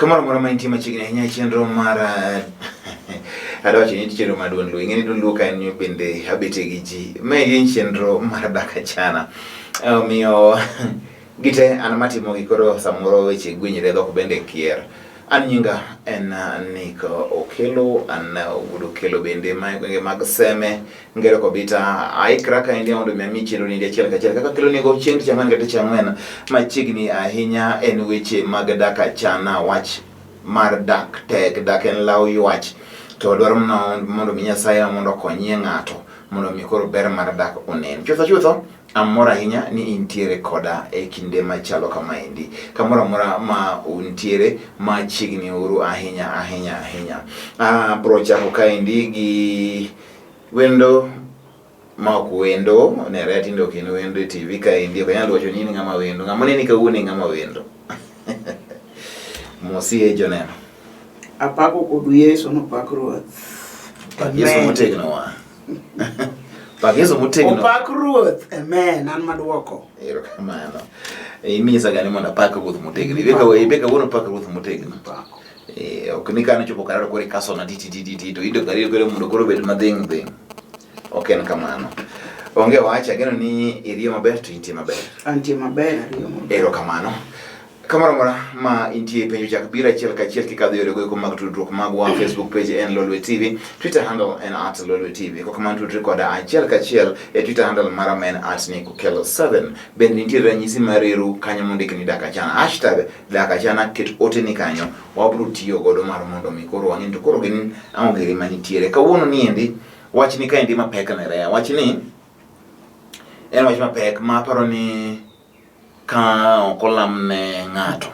Kamoro amora ma intie machiegni ahinya e chenro mar adwa wacho ni chenro mar duond Luo. Ing'e ni duond Luo ka en bende abete gi ji. Ma en chenro mar dak achana. Omiyo gite an matimogi koro samoro weche gwenyre dhok bende kier. An nyinga en Nick Okello, an wuod Okello bende ma e gwenge mag Seme, Ngero Kobita. Aikra kaendi mondo mi ami chenro ni achiel kachiel kaka kelo nego chieng' tich ang'wen kata tich ang'wen machiegni ahinya en weche mag dak achana, wach mar dak tek, dak en law ywach. To dwaro mana mondo mi Nyasaye mondo okonyie ng'ato mondo mi koro ber mar dak onen. Chutho chutho amor ahinya ni intiere koda e kinde machalo kamaendi. Kamoro amora ma untiere machiegni uru ahinya ahinya ahinya. Abro chako kaendi gi wendo ma ok wendo, nere tinde ok en wendo e TV kaendi, ok anyal wacho ni in ng'ama wendo. Ng'ama oneni kawuono e ng'ama wendo. Mosie joneno. Apako kodu Yesu nopak Ruoth. Pak Yesu motegno wa. Pak Yesu motegno. Opak Ruoth. Amen. An maduoko. Erokamano. Iminyisa gani mondo apak Ruoth motegno. Ibe kawuono pak Ruoth motegno. Pako. Ok ni kane chopo kararo koro ikasona ti ti ti ti to ido kariyo koro mondo koro obed madhing' dhing'. Ok en kamano. Onge wach, ageno ni iriyo maber to intie maber. Antie maber, ariyo maber. Erokamano. Kamoro amora ma intie penjo chak biro achiel kachiel kikadho yore goeko mag tudruok magwa. Facebook page en Lolwe TV, Twitter handle en @LolweTV. Kokamano tudri koda achiel kachiel e Twitter handle mara ma en @NickOkello7. Bende nitie ranyisi mar reru kanyo mondik ni dak achana. Hashtag dak achana, ket ote ni kanyo. Wabro tiyo godo mar mondo mi koro wang'e to koro gin ang'o giri manitiere. Kawuono ni endi wach ni kaendi mapek ne reya. Wach ni en wach mapek ma aparo ni ka ok olamne ng'ato,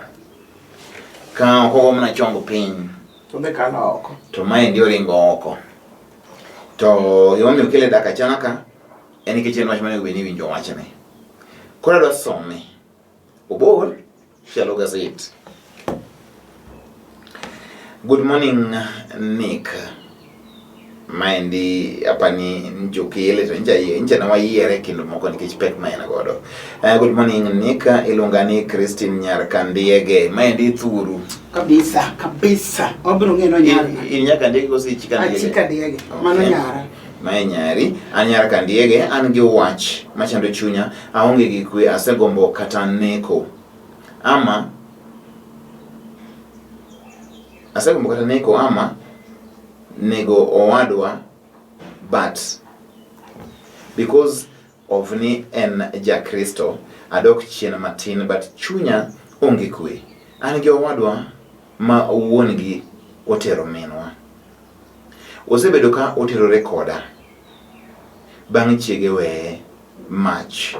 ka ok ogo mana chong piny to be kalo oko, to maendi oringo oko. To gimomiyo okele dak achana ka en nikech en wach monego bed ni iwinjo wachne. Koro adwa some, obor chalo gazet. Good morning Nick. Maendi apani njokele to ncha ne wayiere kendo moko nikech pek ma en godo. Good morning Nick, iluonga ni Christine Nyar Kandiege. Maendi thuru. Kabisa, kabisa. Wabiro ng'e no nyara. In Nyar Kandiege koso ichi Kandiege? Achi Kandiege. Okay. Mano nyara. Mae nyari, an Nyar Kandiege, an gi wach machando chunya, aonge gi kwe, asegombo kata neko. Ama asegombo kata neko ama nego owadwa, but because of ni en ja Kristo adok chien matin, but chunya onge kwe. An gi owadwa ma wuon gi otero minwa. Osebedo ka oterore koda bang' chiege weye mach.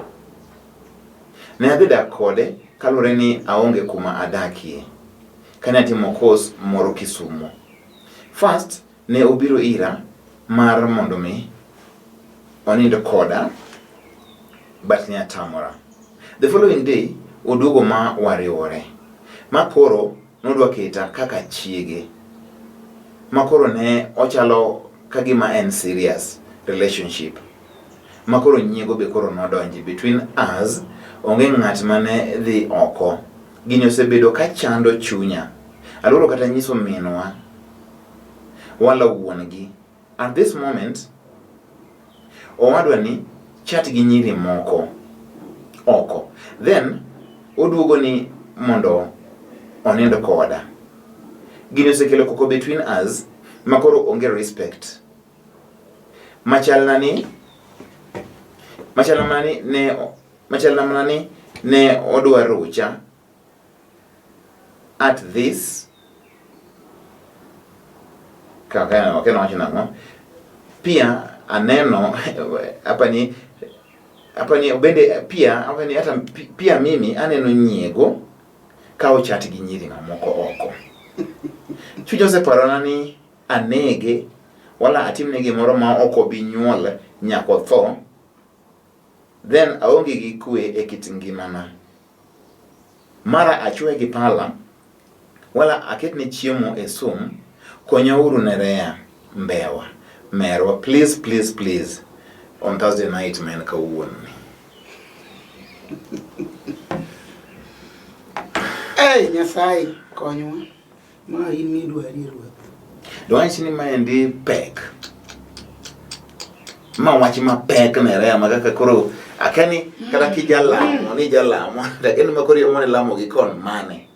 Ne adhi dak kode kaluwore ni aonge kuma adakie kane atimo course moro Kisumo. First ne obiro ira mar mondo mi onind koda, but ne atamora. The following day oduogo ma wariwore, ma koro nodwa keta kaka chiege, ma koro ne ochalo ka gima en serious relationship, ma koro nyiego be koro nodonje between us. Onge ng'at mane dhi oko. Gini osebedo ka chando chunya. Aluoro kata nyiso minwa wala wuon gi. At this moment owadwa ni chat gi nyiri moko oko, then oduogo ni mondo onind koda. Gini osekelo koko between us ma koro onge respect. Machalna ni machalna mana ni ne machalna mana ni ne odwa rocha at this kaka ok en wacho nang'o. Pia aneno hapa ni bende pia hapa ni hata pia mimi aneno nyiego ka ochat gi nyiri mamoko oko. Chunya oseparona ni anege wala atimne gimoro ma ok obi nyuol nyaka otho, then aonge gi kwe e kit ngimana. Mara achwe gi pala wala aketne chiemo e sum. Konyauru Nerea Mbewa merwa, please please please, on Thursday night ma en kawuono ni. Ei, Nyasaye konywa. Ma in midwari ruoth. Dwach ni maendi pek. Ma wach mapek ne rema kaka koro akia ni kata kijalamo ni jalamo to akia ni ma koro iomo ni lamo gi kon mane.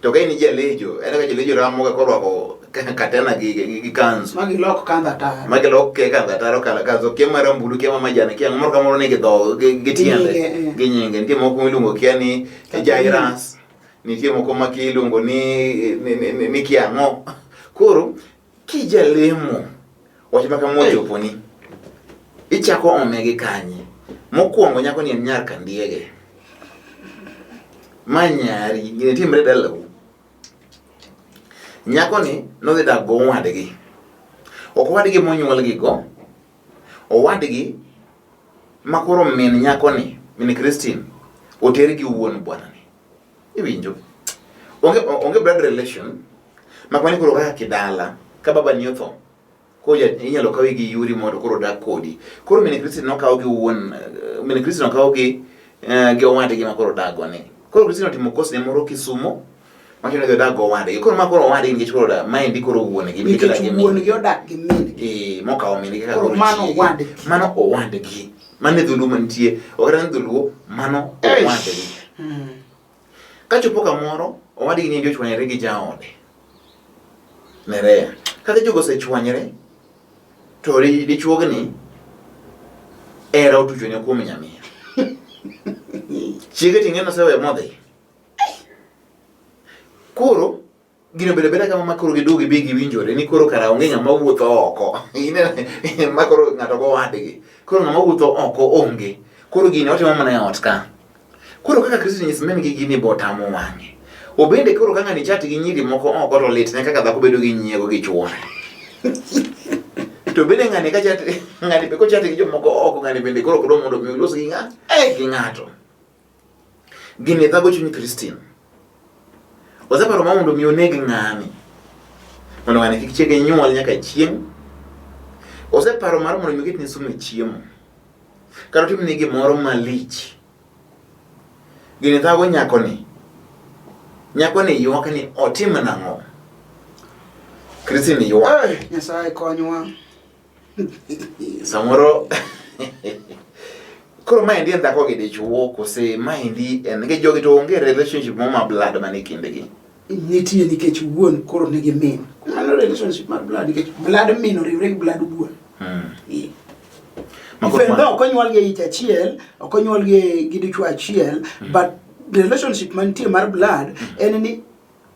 To ka in jalejo, en ka jalejo ramo ga korwako katena gi kanzu. Ma gilok kandho ataro. Ma gilok ke kandho ataro kala kanzu kia marambulu kia ma majani kia moro ka moro nigi dho gi tiende Gi nyinge, eh. gi nyinge. Nitie moko miluongo kia ni Jairus, nitie moko ma iluongo ni kia ang'o. Koro kijalemo wach ma kama ochoponi, ichako ome gi kanye? Mokwongo nyako ni en nyar Kandiege. Ma nyari, gini timre dalau. Nyako ni nodhi dak go owadgi. Ok owadgi monyuolgi go. Owadgi ma koro min nyako ni, min Christine, oter gi wuon bwana ni. Iwinjo? Onge blood relation. Mak mana koro kaka kidala, ka baba ni otho, koro inyalo kawi gi yuri mondo koro odak kodi. Koro min Christine nokaw gi wuon, min Christine okaw gi owadgi ma koro odak go ni. Koro Christine otimo course ne moro Kisumo, wacho ni odhi odak go owadgi. Koro ma koro owadgi nikech koro odak, maendi koro wuon gi nikech odak Nikech gi min. wuon gi odak gi min gi. Eh, mokawo min gi kaka Koro koro mano chiege. owadgi. Mano owadgi. Mano e dholuo mantie. Ok kata ni dholuo, mano owadgi. Kachopo kamoro, owadgi ni ochwanyore gi jaode. Nerea. Kaka jogo osechwanyore, to dichuogni era otuchone kuom nyamiyo. Chiege ting'e noseweyo modhi. Koro gino bedo abeda kama ma koro giduogo gibi giwinjore ni koro kara onge ng'ama wuotho oko. Ineno ma koro ng'ato go wadgi. Koro ng'ama wuotho oko onge. Koro gini otimo mana e ot ka. Koro kaka Kristo nyis min gi gini bo tamo wang'e. Obende koro ka ng'ani chat gi nyiri moko oko to litne kaka dhako bedo gi nyiego gi chuore. To bende ng'ani ka chat ng'ani be kochat gi jomoko oko ng'ani bende koro ok dwa mondo mi olos gi ng'a gi ng'ato. Gini thago chuny Christine. Oseparo ma mondo mi oneg ng'ani. Mondo ng'ani kik chiege nyuol nyaka chieng'. Oseparo mar mondo mi oketne sum e chiemo. Kata otimne gimoro malich. Gini thago nyakoni. Nyakoni ywak ni otim nang'o? Christine ywak. Eh, Nyasaye konywa. Samoro koro maendi en dhako gi dichuo kose maendi en nikech jogi to onge relationship moro ma blood mane kindgi. Nitie nikech wuon koro nigi min. Mano relationship mar blood nikech blood min oriwre gi blood wuon. Eh. Ma koro Even ma- though ok onyuolgi e ich achiel, ok onyuolgi gi dichuo achiel, but the relationship mantie mar blood en ni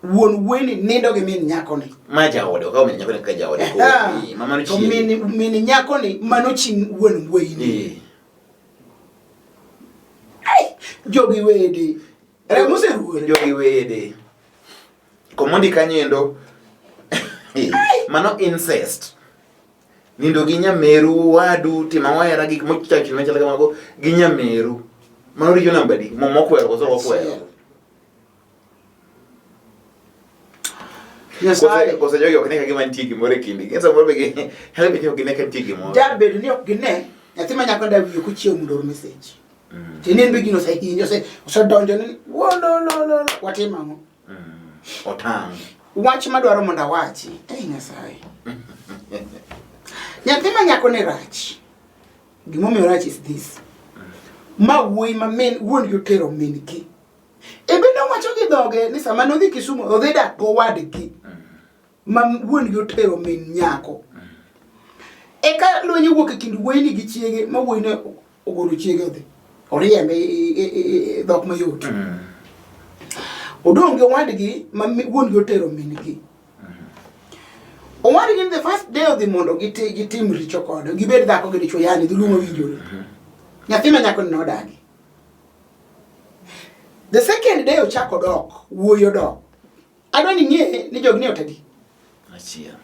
wuon wuoyini nindo gi min nyakoni. Ma jaode, okawo min nyakoni kaka jaode. Koro, Aha. eh, ma mano To chiege. min nyakoni mano chi wuon wuoyini. Jogi wede. Remo oseruore. Jogi wede. Komondi kanyo endo. Mano incest. Nindo gi nyameru, wadu, timo wahera gik mochachni machalo kamago gi nyameru. Mano richo namba adi? Muma okwero koso ok okwero? Nyasaye. Koso jogi ok ne ka gima nitie gimoro e kindgi. Gin samoro be gi nyalo bedo ni ok gine ka nitie gimoro. Jabedo ni ok gine, nyathi ma nyako da wiye kochiew mondo or message. To in be gino osehinyo, osedonjo ni wolololo, watim ang'o? Otang'. Wach madwaro mondo awachi, ei Nyasaye. Nyathi ma nyako ni rach. Gimomiyo rach is this. Ma wuoyi ma min wuon gi otero min gi. E bende owacho gi dhoge ni sama nodhi Kisumu odhi dak gowadgi ma wuon gi otero min nyako. Eka lweny owuok e kind wuoyini gi chiege ma wuoyi ne ogolo chiege odhi. Oriembe e dhok mayot. Odong' gi owadgi ma wuon gi otero min gi. Owadgi the first day odhi mondo gitim richo kode, gibed dhako gi dichwo, yani dholuo mowinjore. Nyathi ma nyako ni nodagi. The second day ochako dok, wuoyi odok. Adwa ni ing'e ni jogi ni ot adi. Achiel.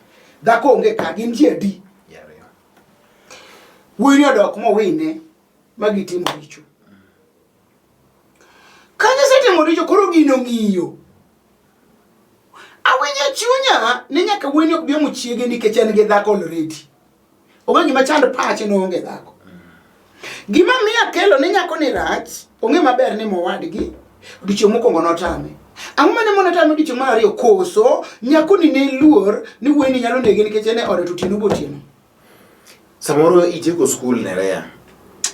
Dhako onge ka, gin ji adi. Ji ariyo. Wuoyi ni odok mowine ma gitimo richo. Ka gisetimo richo koro gino ng'iyo. Awinjo chunya ni nyaka wuoyi ni ok bi omo chiege nikech en gi dhako already. Onge gima chand pache ni oonge dhako. Gima miyo akelo ni nyako ni rach, ong'e maber ni mowadgi, odiochieng' mokwongo notame. Ang'o mane mone tame odiochieng' mar ariyo koso nyakoni ne luor ni wuoyini nyalo nege nikech en e ode to otieno botieno. Samoro itieko skul Nerea,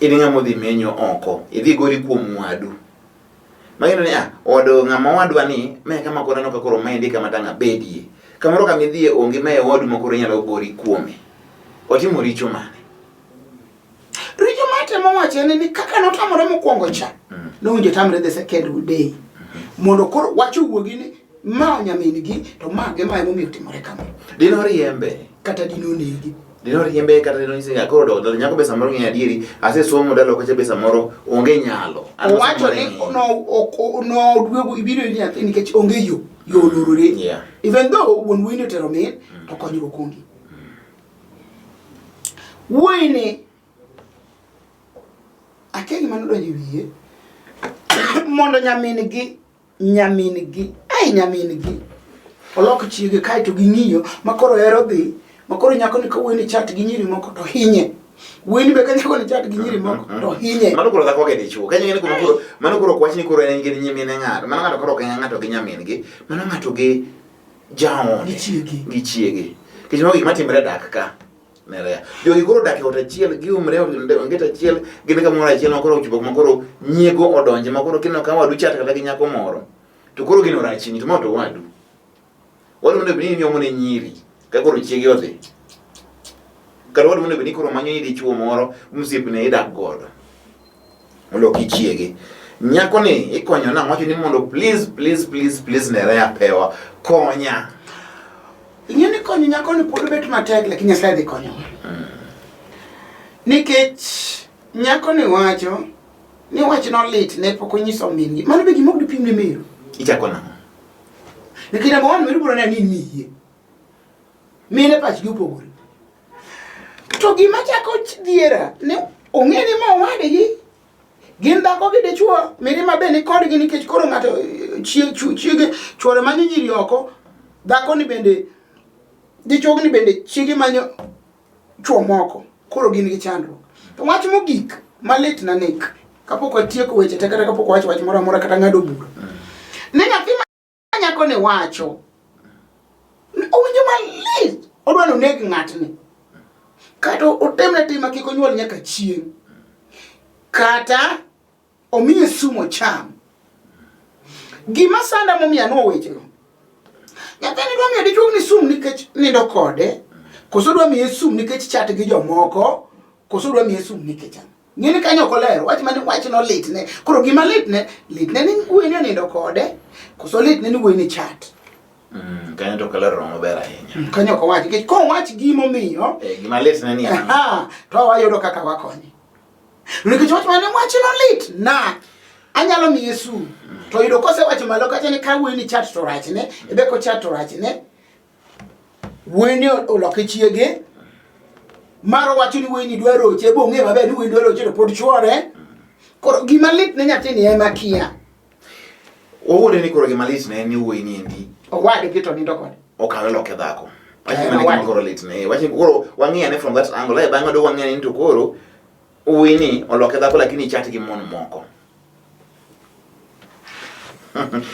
in ng'ama odhi menyo oko, idhi gori kuom wadu. Mageno ni ah, od ng'ama owadwa ni, ma e kama koro aneno ka koro maendi e kama dang' abedie. Kamoro kama idhiye onge, ma e wadu ma koro inyalo gori kuome. Otimo richo mane? Richo ma atemo wacho en ni kaka notamore mokwongo cha, nowinjo tamre the second day. Mondo koro wach owuogi ni ma nyamin gi to ma gi ma emomiyo otimore kama. Dino riembe. Kata dino negi. Dino riembe kata dino nyise koro dok dala nyako be samoro ng'eyo adieri asesomo dala kocha be samoro onge nyalo. Owacho ni no ok no duogo ibiro ir nyathi nikech onge yo yo olorore. Yeah. Even though wuon wuoyi otero min to konyruok onge. Wuoyi ni akia gima nodonjo e wiye mondo nyamin gi nyamin gi ai nyamin gi olok chiege kaeto ging'iyo ma koro hero dhi ma koro nyako ni ka wuoyi ni chat gi nyiri moko to hinye wuoyi ni be ka nyako ni chat gi nyiri moko to hinye Mano koro dhako gi dichuo. Ka nying'e ni kuma koro mano koro ok wach ni koro en gi nyimine ng'ato. Mano ng'ato koro ok en ng'ato gi nyamin gi. Mano ng'ato gi jaode. Gi chiege. Gi chiege. Nikech mago gik matimore e dak ka. Nerea. Jogi koro odak e ot achiel, giumre e onget achiel, gin kamoro achiel ma koro ochopo kuma koro nyiego odonje ma koro kineno ka wadu chat kata gi nyako moro. To koro gino rachni to ma to wadu. Wadu mondo bed ni nyomo ne nyiri ka koro chiege odhi. Kata wadu mondo bed ni koro manyo ni dichuo moro mosiepne idak godo. Oloki chiege. Nyako ni ikonyo nang'o wacho ni mondo please please please please Nerea pewa konya. Ing'e ni konyo nyako ni pod bet matek lakini Nyasaye dhi konyowa. Nikech nyako ni wacho ni wach no lit ne pok onyiso min gi. Mano be gima ok dipim ne meru. Ichako nang'o? Nikech number one meru biro neno ni in miyie. Mine pachgi opogore. To gima chako dhiera ne ong'e ni ma owadgi gin dhako gi dichuo mirima be ni kodgi nikech koro ng'ato chiege chuore manyo nyiri oko dhako ni bende dichuogni bende chiege manyo chuo moko koro gin gi chandruok. To wach mogik malit na nik kapok watieko weche te kata kapok wawacho wach moro amora kata ng'ado bura ni nyathi ma nyako ni wacho owinjo malit odwa ni oneg ng'atni kata otimne tim ma kik onyuol nyaka chieng' kata omiye sum ocham. Gima sanda momiyo anwo wechego, nyathini dwa miyo dichuogni sum nikech nindo kode, koso dwa miye sum nikech chat gi jomoko, koso dwa miye sum nikech ang'o? Ng'eni kanyo ok oler, wach mane wach no litne. Koro gima litne, litne ni wuoyi onindo kode, koso litne ni wuoyi ni chat. Kanyo to ok oler maber ahinya. Kanyo ok owach, nikech kowach gimomiyo, Gima litne ni ang'o? aha, to wayudo kaka wakonye. Nikech wach mane wach no lit na anyalo miye sum. To yudo kosewacho malo kacha ni ka wuoyi ni chat to rachne, ebe ko chat to rachne. Wuoyi ni oloke chiege. Mar owacho ni wuoyi ni dwa roche, ebe ong'e maber ni wuoyi dwa roche to pod chwore. Koro gima lit ne nyathini ema kia. Wawuonde ni koro gima lit ne en ni wuoyi ni endi Owadgi to nindo kode. okawe loke dhako. Wach Eh, ni mano gima owadgi. koro lit ne. Wach ni koro wang'iyo ane from that angle. Ae bang'e dog wang'iyo ni to koro wuoyi ni oloke dhako lakini chat gi mon moko.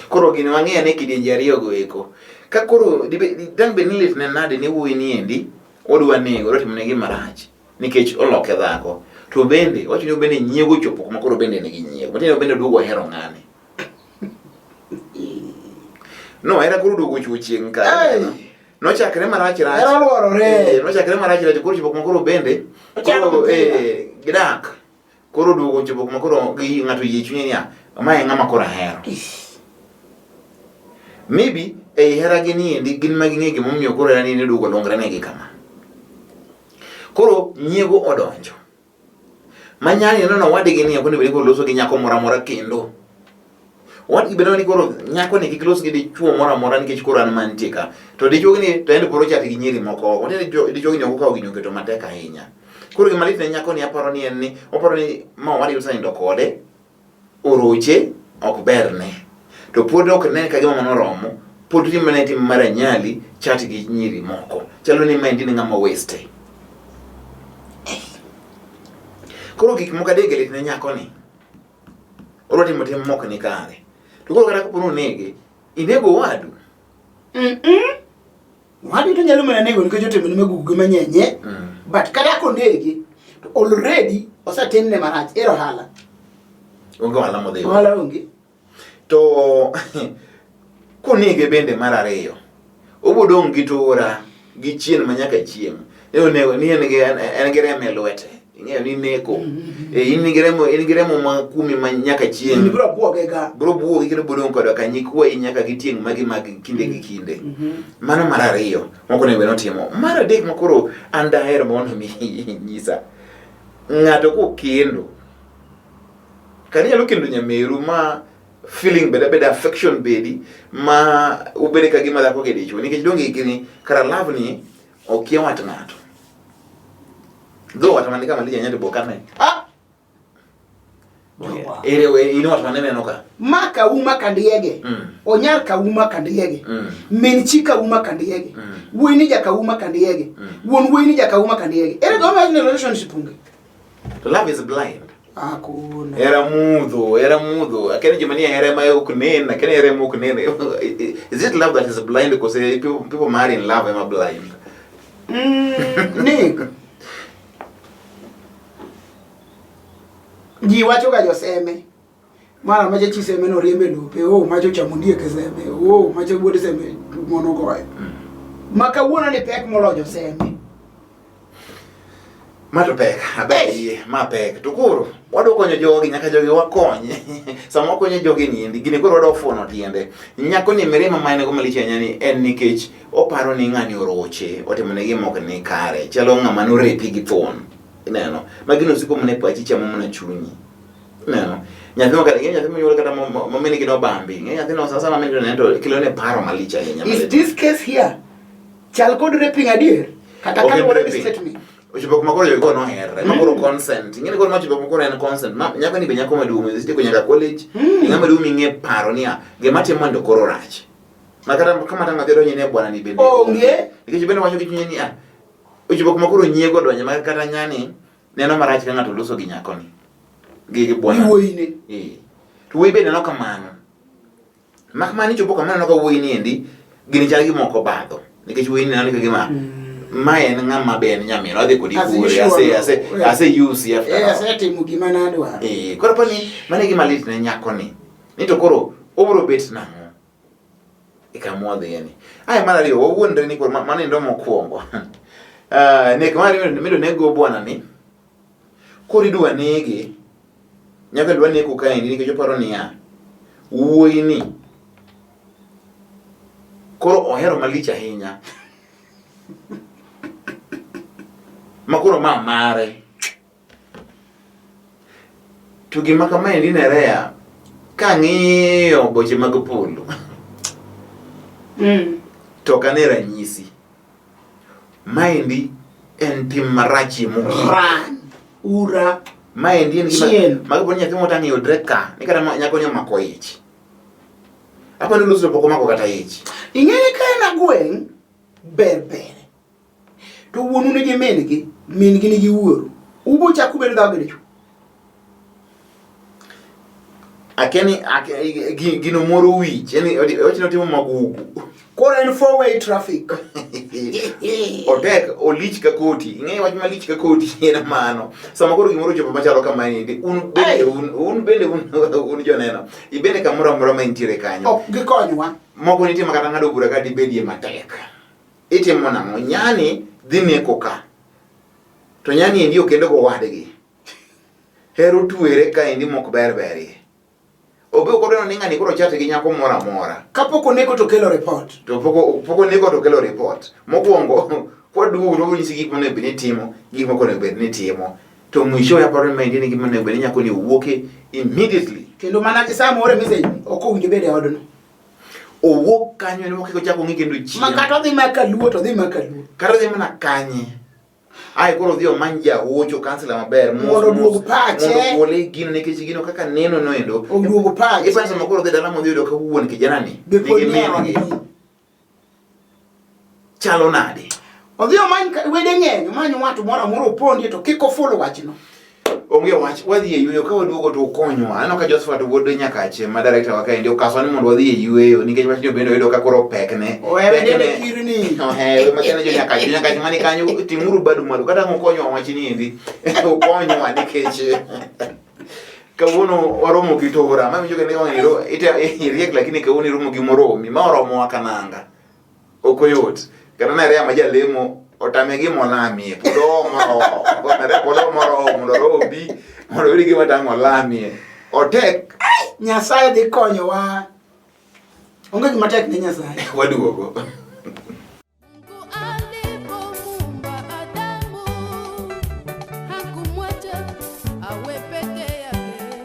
Koro gini wang'iyo ane kidienje ariyo go eko. Ka koro dang' bed ni lit ne nade ni wuoyi ni endi odwa nego, odwa timone gima rach nikech oloke dhako. To bende wacho ni bende nyiego ochopo kuma koro bende nigi nyiego. Matiende ni bende oduogo ohero ng'ani. No, hera koro oduogo ochopo chieng' ka. Hey! Nochakre marach rach. Hera oluorore. Nochakre marach rach koro ochopo kuma koro bende Ochako koro mpira. gidak. Koro oduogo ochopo kuma koro ng'ato oyie chunye niya, ma e ng'ama koro ahero. Maybe ei hera gi niendi gin ma ging'e gimomiyo koro hera ni oduogo olungre negi kama. Koro nyiego odonjo. Ma nyani neno owadgi ni ok onego bed ni koro loso gi nyako moro amora kendo. Owadgi bende ni koro nyako ni kik los gi dichuo moro amora nikech koro an mantie ka. To dichuo ni to en koro chat gi nyiri moko oko. Matiende ni dichuo ni ok okawo gini oketo matek ahinya. Koro gima lit ne nyako ni aparo ni en ni oparo ni ma owadgi osenindo kode oroche ok berne. To pod ok ne ka gima mano oromo, pod timo ne tim mar anyali chat gi nyiri moko. Chalo ni maendi ni ng'ama waste. Koro gik moko adek lit ne nyako ni. Odwa timo tim mok ni kare. To koro kata kapo ni onege, Inego owadu. Owadu to nyalo mana nego nikech otimone magugu gi manyenye. But kata konege to already osetimne marach. Ero ohala. Onge ohala modhi. Ohala onge. To konege bende mar ariyo, obo dong' gi tura gi chien ma nyaka chieng'. Ni onego ni en gi en gi remo e lwete. Ing'eyo ni neko. E in gi remo in gi remo ma kuomi ma nyaka chieng'. Gini biro buoge ga. Biro buogi kendo biro dong' koda ka nyikwayi nyaka gi tieng' magi mag kinde gi kinde. Mano mar ariyo moko onego bed ni otimo. Mar adek ma koro an daher mondo mi nyisa. Ng'ato kokendo kata inyalo kendo nyameru ma feeling beda beda affection bedi ma ubede ka gima dhako gi dichwo nikech donge gini kara love ni okia wat ng'ato dho wat man kama lija nyati bokane Ah! ere we in wat mane neno ka Ma kauma kandiege. Onyar kauma kandiege. Min chi kauma kandiege. Wuoyi ni ja kauma kandiege. Wuon wuoyi ni ja kauma kandiege. Ere gima ni relationship onge? To love is blind. Hakuna. Hera mudho, hera mudho. Akeni joma nie hera ma ok nen, akeni hera ma ok nen. Is it love that is blind because people marry in love ema blind? Nick. Ji wacho ga joseme. Mara macha chi seme no riembe lope, oh macha ochamo ondiek e seme, oh macha wuod seme mono goyo. Ma kawuono ni pek moloyo joseme. Ma to pek, aber yie, ma pek. To koro, wadwa konyo jogi, nyaka jogi wakony. Sama wakonyo jogi ni endi, gini koro wadwa fuono tiende. Nyako ni mirima ma en go malich ahinya ni en nikech oparo ni ng'ani oroche, otimone gima ok ni kare. Chalo ng'ama norepi gi thuon. Ineno? Ma gino osiko mana e pachi chamo mana chunyi. Ineno? Nyathi ma kata nyathi monyuol kata ma min gi nobambi. Ng'e nyathi no sasa ma min gi to kelo ne paro malich ahinya. Is this case here chal kod raping adier? Kata Ok en kaluwore gi raping. statement. Ochopo kuma koro jogi noherre, ma koro consent. Ing'e ni koro ma chopo kuma koro en consent. Ma nyako ni be nyako maduong', osetieko nyaka college. Ng'ama duong' ming'e paro niya, gima timo ni to koro rach. Ma kata kama tang' adhi donjo ne bwana ni bende. Onge. Nikech bende wacho gi chunye niya, ochopo kuma koro nyiego odonjo ma kata nyani neno marach ka ng'ato loso gi nyakoni. Gi bwana. Gi wuoyine. Eh. To wuoyi be neno kamano. Mak mana ni chopo kama neno ka wuoyi ni endi gini chal gima ok obadho. Nikech wuoyi ni neno ka gima ma en ng'ama be en nyaminwa adhi kodi As kure usual. ase ase Yeah. ase use after Eh, all. asetimo gima nadwaro. Eh, koro pani mano e gima lit ne nyakoni. Ni to koro obiro bet nang'o? E kama wadhiye ni. Aye mar ariyo wawuondre ni koro mano endo mokwongo. Ah, nek mar ariyo midwa neg go bwana ni. Koro idwa nege. Nyako dwa neko kaendi nikech oparo niya, wuoyi ni koro ohero malich ahinya. Ma koro ma mare. To gima kamaendi Nerea, kang'iyo boche mag polo, to ok ane ranyisi. Maendi en tim marachie mogik. Ran, ura, Maendi en gima Chien. ma kapo ni nyathi moro tang' yudre ka, ni kata nyako ni omako ich. Apo ni Lucy to pok omako kata ich. Ing'e ni ka en agweng' ber ber. To wuonu nigi min-gi, min-gi nigi wuoru. Ubo chak ubedo dhako gi dichwo. Akia ni gino moro wich, yani wach ni otimo magugu. Koro en four way traffic. Otek, olich ka koti. Ing'eyo wach malich ka koti en mano. Sama koro gimoro ochopo machalo kamaendi, un bende un, un bende un, un joneno. Ibende kamoro amora ma intiere kanyo. Ok gikonywa. Moko nitie ma kata ng'ado bura ka dibedie matek. Itimo nang'o? Nyani dhi neko ka. To nyani endi okendo gowadgi. Hero twere kaendi mok ber berie. Obe ok odwaro ni ng'ani koro chat gi nyako moro amora. Kapok oneko to kelo report. To pok onego to kelo report. Mokwongo, kwaduogo to onyisi gik monego bed ni itimo, gik mok onego bed ni itimo. To mwishowe aparo ni maendi en gima onego bed ni nyakoni owuoke immediately. Kendo mana gi sama oore message ok owinjo bed e odno. Owuok kanyo en mokiko chako ng'i kendo chien. Ma kata odhi ma kaluo to odhi ma kaluo. Kata odhi mana kanye. Ae koro odhi omany jahocho kansila maber mos Mondo oduog mos, pache. Mondo ogole gino nikech gino kaka neno noendo. Oduog pache. Iparo sama koro odhi dala modhi yudo ka wuon kijana ni. Be pod nigi nie min-gi. odgi. Chalo nade? Odhi omany wede ng'eny, omany ng'ato moro amora opondie to kik oful wachno. Onge wach, wadhi e yueyo ka waduogo to ukonywa. Aneno ka Josephat wuod Nyakache ma director wa kaendi okaso ni mondo wadhi e yueyo nikech wachni bende oyudo ka koro pekne. Ohewe Pekne. nene kirni. Ohewe matiende jo Nyakache, Nyakache mani kanyo ting'uru badu malo kata ang' ukonywa wachni endi. Ukonywa nikech kawuono waromo gi tora. Ma winjo kendo wang'e ni ite iriek lakini kawuono iromo gi moromi ma oromowa kananga. Ok oyot. Kata Nerea ma jalemo otame gima olamie, pod oomo roho. Nerea pod oomo roho mondo roho obi mondo oyud gima tang' olamie. Otek. Nyasaye dhi konyowa. Onge gima tek ne Nyasaye. Waduogo. Mungu alipomuumba Adamu hakumwacha awe peke yake,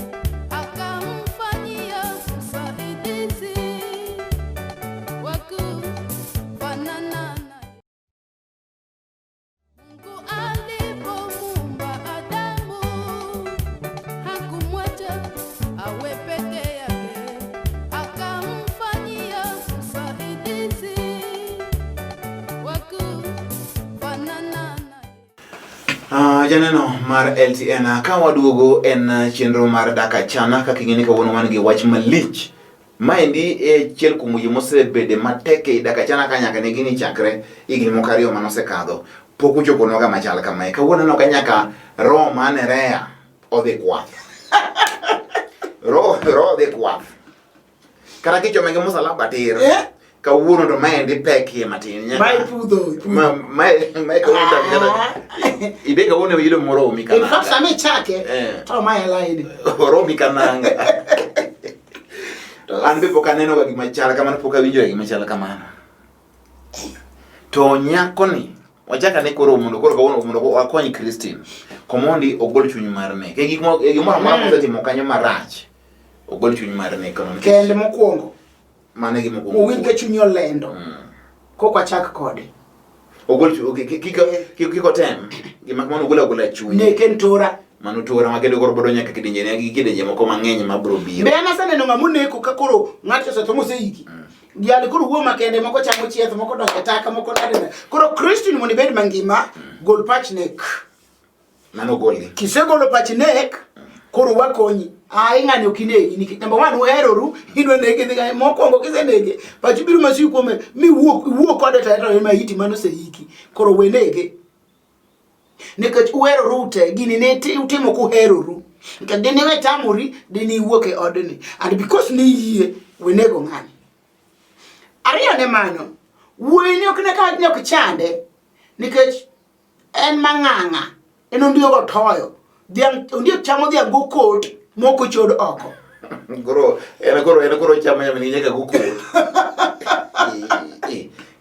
akamfanyia msaidizi wa kufanana naye. Mungu alipomuumba Adamu hakumwacha awe peke yake, akamfanyia msaidizi wa kufanana naye. Janeno mar LTN ka waduogo en chenro mar Dak Achana kaka ing'e ni kawuono wan gi wach malich. Maendi e achiel kuom weche mosebede matek ei Dak Achana ka nyaka ne gini chakre higni moko ariyo mane osekadho. Pok ochoponwa kama chal kamae. Kawuono aneno ka nyaka roho mar Nerea odhi kwath. Roho roho odhi kwath. Kata kichome gi musalaba tir. Eh? Kawuono to maendi pekie matin. Nyaka- Ma ipudho, ipudho. Ma ma kawuono to kata ibe kawuono yudo moromi In fact, kananga. sama ichake, Eh. to ma e line. Oromi kananga. An be pok aneno ga gima chal kamano, pok awinjo ga gima chal kamano. To nyakoni wachak ane koro mondo koro kawuono mondo wakony Christine. Komondi ogol chuny mar nek. E gik moko e gimoro amora mosetimo kanyo marach. Ogol chuny mar nek kono nikech Kende mokwongo, mano e gima okwongo. owinj ka chunyi olendo. Kok wachak kode. Ogol chuny kik kik kik otem. Gima kamano ogol agola chuny. Nek en tora. Mano tora ma kendo koro bodo nyaka kidienje ne gi kidienje moko mang'eny ma bro biro. Be an aseneno ng'ama oneko ka koro ng'ato osetho moseiki. Jali koro wuo makende, moko chamo chieth, moko donjo e taka, moko nade nade. Koro Christine mondo ibed mangima, gol pach nek. Mano golgi. Kisegolo pach nek, koro wakonyi. Ai ng'ani ok inegi nikech number one uheroru, idwa nege dhi kae mokwongo kisenege, pachi biro masiw kuome mi wuo wuo kode to en maiti mano oseiki. Koro we nege. Nikech uheroru te, gini ne utimo kuheroru. Nikech dine we tamori, dine iwuok e odni. And because ni yie, we nego ng'ani. Ariyo ne mano, wuoyi ni ok ne ka ne ok chande nikech en mang'ang'a, en ondiek otoyo. Dhiang' ondiek chamo dhiang' gokot mok ochod oko. Koro en koro en koro chamo nyamini nyaka gokot.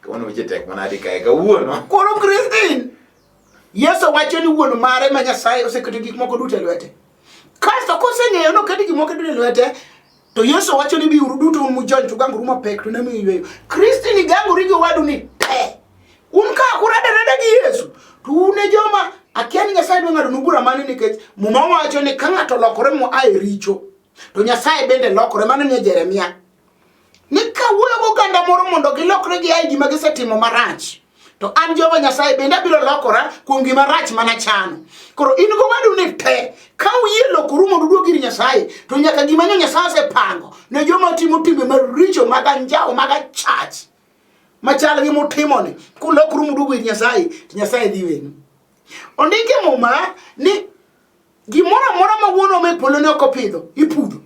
Kawuono weche tek manade kae kawuono. Koro Christine, Yesu wacho ni wuon mare ma Nyasaye oseketo gik moko duto e lwete. Kasto koseng'eyo ni oketo gik moko duto e lwete, to Yesu wacho ni biuru duto un mujony to gangoru mapek to namiyo yweyo. Christine gangori gi owadu ni te. Un ka urada rada gi Yesu, to un e joma akia ni Nyasaye dwa ng'adonu bura mane nikech Muma wacho ni ka ng'ato olokore moa e richo, to Nyasaye bende lokore. Mano nie Jeremia. Ni kawuoyo goganda moro mondo gilokre gia e gima gisetimo marach, to an Jehova Nyasaye bende abiro lokora kuom gima rach mana chano. Koro in gowadu ni te, ka uyie lokoru mondo uduog ir Nyasaye, to nyaka gima nyo Nyasaye osepango ne joma timo timbe maricho mag anjawo mag achach machal gi mutimoni, kulokoru muduogo ir Nyasaye, to Nyasaye dhi wenu. Ondik e Muma ni gimoro amora ma wuonwa me polo ne ok opidho, ipudho.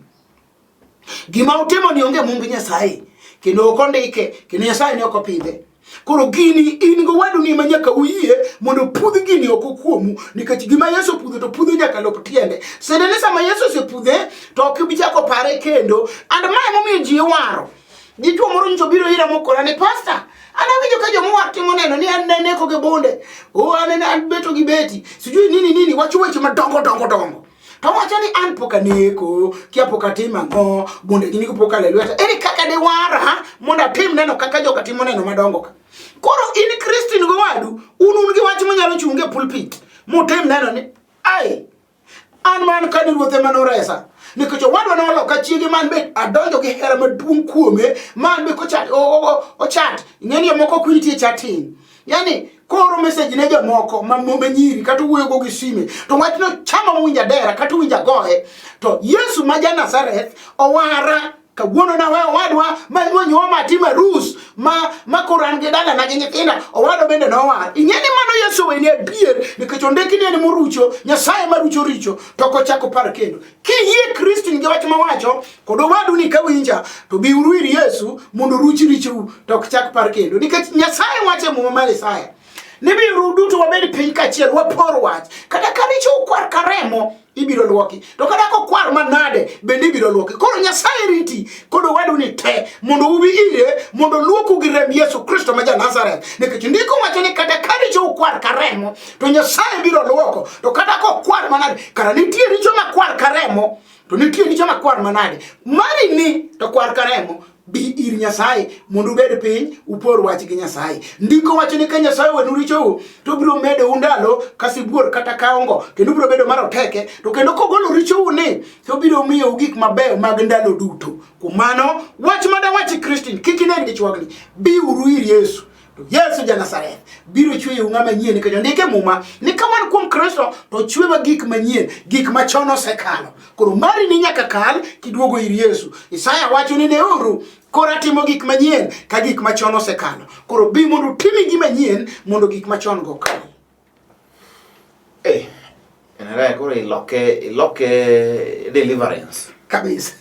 Gima utimo ni onge mumb Nyasaye kendo ok ondike kendo Nyasaye ne ok opidhe. Koro gini in go wadu ni ma nyaka uyie mondo pudh gini oko kuomu nikech gima Yesu opudho to pudho nyaka lop tiende. Sende ni sama Yesu osepudhe to ok ibi chako pare kendo. And ma emomiyo ji iwaro. Dichuo moro nyocha obiro ira mokona ni pastor, an awinjo ka joma timo neno ni an neneko gi bunde, o an an beto gi beti, sijui nini nini, wacho weche madongo dongo dongo. To wacho ni an pok aneko, kia pok atimo ang'o, bunde gini pok ale lweta. Ere kaka de wara mondo atim neno kaka joka timo neno madongo ka. Koro in Christine gowadu, un un gi wach manyalo chung' e pulpit, mutim neno ni ai an man ka ni ruoth ema noresa nikech owadwa noloka chiege man be adonjo gi hera maduong' kuome man be kochat ochat ing'e ni jomoko ok winj tie chatting Yani koro message ne jomoko ma ma nyiri kata wuoyogo gi sime to wachno chama mowinjo adera kata owinjo agoye to Yesu ma ja Nazareth owara kawuono nawe owadwa ma nonyuoma atimo arus ma ma koro an gi dalana gi nyithinda owadwa bende nowar ing'e ni mano Yesu oweni adier nikech ondiki ni en morucho Nyasaye marucho richo to ok ochako par kendo kiyie Christine gi wach mawacho kod owadu ni kawinja to biuru ir Yesu mondo oruch richou to ok chak par kendo nikech Nyasaye wacho e muma mar Isaya ni biuru duto wabed piny kaachiel wapor wach kata ka richou kwar ka remo ibiro luoki to kata kokwar manade bende ibiro luoki koro Nyasaye riti kod owadu ni te mondo ubi ire mondo luoku gi remb Yesu Kristo ma ja Nazareth nikech ndiko wacho ni kata ka richou kwar ka remo to Nyasaye biro luoko to kata kokwar manade kara nitie richo makwar ka remo to nitie richo makwar manade mari ni to kwar ka remo bi ir Nyasaye mondo ubed piny upor wach gi Nyasaye. Ndiko wacho ni ka Nyasaye owenu richou to obiro medou ndalo ka sibuor kata ka ongo kendo ubiro bedo maroteke to kendo kogolo richou ni to obiro miyou gik mabeyo mag ndalo duto. Kuom mano wach ma dawachi Christine kik ineg dichuogni biuru ir Yesu. To Yesu ja Nazareth biro chweyou ng'ama nyien nikech ondike e Muma ni ka wan kuom Kristo to ochwewa gik manyien, gik machon osekalo. Koro mari ni nyaka kal kiduogo ir Yesu. Isaya wacho ni neuru, koro atimo gik manyien ka gik machon osekalo. Koro bi mondo utimi gima nyien mondo gik machon go okal. Eh, enera koro iloke iloke deliverance. Kabisa.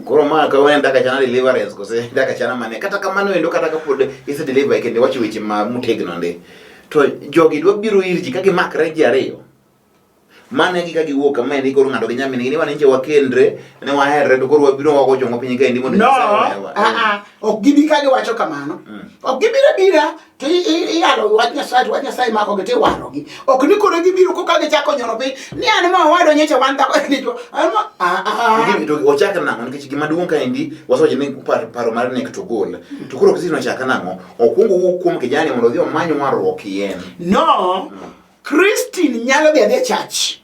Koro ma ka wen daka chana deliverance kose daka chana mane kata kamano endo kata kapod ise deliver kendo iwacho weche ma motegno ndi. To jogi dwa biro ir ji ka gimakre ji ariyo. Mano e gi ka giwuok kama endi koro ng'ato gi nyamingi ni wan nche wakendre ne waherre to koro wabiro wago chongo piny kaendi mondo No, Nyasaye ohewa. ah, ah, ok gibi ka giwacho kamano. Ok gibiro abira to iyalo wach Nyasaye to wach Nyasaye makogi to iwarogi. Ok ni koro gibiro koka gichako nyono piny ni an ma owadwa nyocha wan dhako dichwo. An ma ah, ah. Gini to ochak nang'o nikech gima duong' kaendi wasewacho ni paro mar nek to gol. To koro Christine ochak nang'o? Okwongo owuok kuom kijani mondo odhi omany warruok kien. No, Christine nyalo dhi adhiya church.